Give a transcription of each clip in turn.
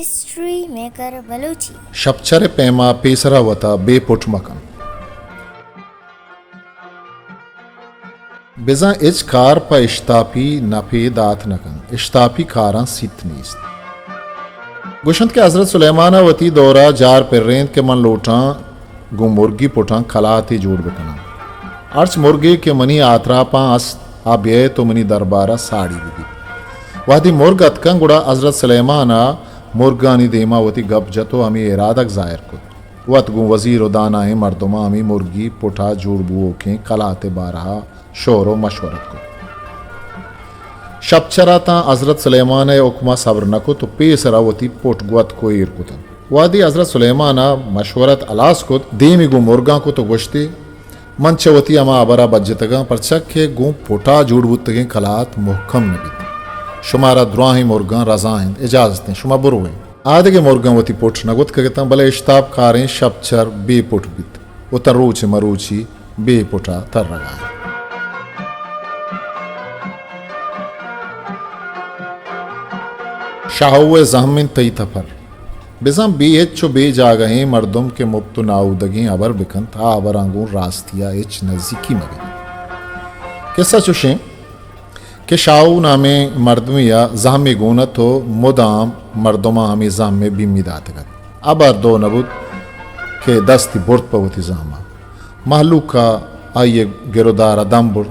History maker Balochi. شپچر ءِ پیما پیسرا وتا بے پٹ مکن۔ بزاں ہچ کار پہ اشتاپی نپے دات نہ کنت۔ اشتاپی کاراں سیت نیست۔ گوشنت کہ حضرت سلیمان ءَ وتی دورا جار پرینت کہ من لوٹاں گوں مرگی پٹاں کلاتے جوڑ بکناں۔ ہرچ مرگے کہ منی آتراپاں است، آ بیئیت و منی دربارا ساڑی ببیت۔ وہدے مرگ اتکاں، گڑا حضرت سلیمان ءَ مرگانی دیما وتی گپ جت و ہمے ارادگ ظاہر کت۔ وت گوں وزیر و دانائیں مردماں ہمے مرگی پٹا جوڑ بوؤکیں کلات ءِ بارہا شور و مشورت کت۔ شپچرا تاں حضرت سلیمان ءِ حکما صبر نہ کت و پیسرا وتی پٹ گوتک و ایر کتنت۔ وہدے حضرت سلیمان ءَ مشورت ہلاس کت، دیمی گوں مرگاں کت و گوشتی، من چہ وتی ہما ہبرا بجتگاں، پرچا کہ گوں پٹا جوڑ بوتگیں کلات مہکم نہ بیت۔ شمارا دراہیں مرگاں رضا انت، اجازت انت، شما بروئے۔ آدگہ مرگاں وتی پٹ نہ گوتکگ اتاں، بلے اشتاپ کاریں شپچر بے پٹ بیت و تاں روچ مروچی بے پٹا ترگا انت۔ شاہو ءِ زہم انت تئی تپر۔ بزاں بے ہچ و بے جاگہیں مردم کہ مپت و ناہودگیں ہبر بکنت، آ ہبراں گوں راستی ءَ ہچ نزیکی مہ بیت۔ قصہ چوشیں کہ شاہو نامیں مردمے ءَ زہمے گون ات و مدام مردماں ہمے زہم ءِ بیمی داتگ ات۔ ہبر دو نہ بوت کہ دستی برت پہ وتی زہم ءَ۔ مہلوک ءَ آئی ءِ گرودار ءَ دم برت۔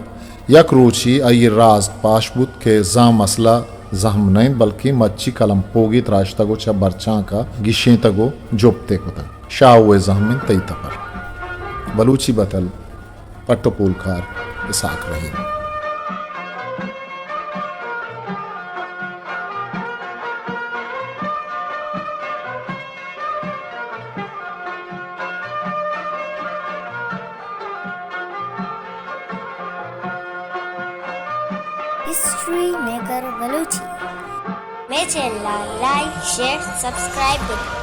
یک روچے آئی ءِ راز پاش بوت کہ زہم اصلا زہم نہ انت، بلکیں مچی کلمپوگے تراشتگ و چہ برچانک ءَ گیشینتگ و جپت ئے کتگ۔ شاہو ءِ زہم انت تئی تپر۔ بلوچی بتل، پٹ و پولکار، اسحاق رحیم۔ History maker Balochi. مئے چینل ءَ لائک، شیئر، سبسکرائب بکن۔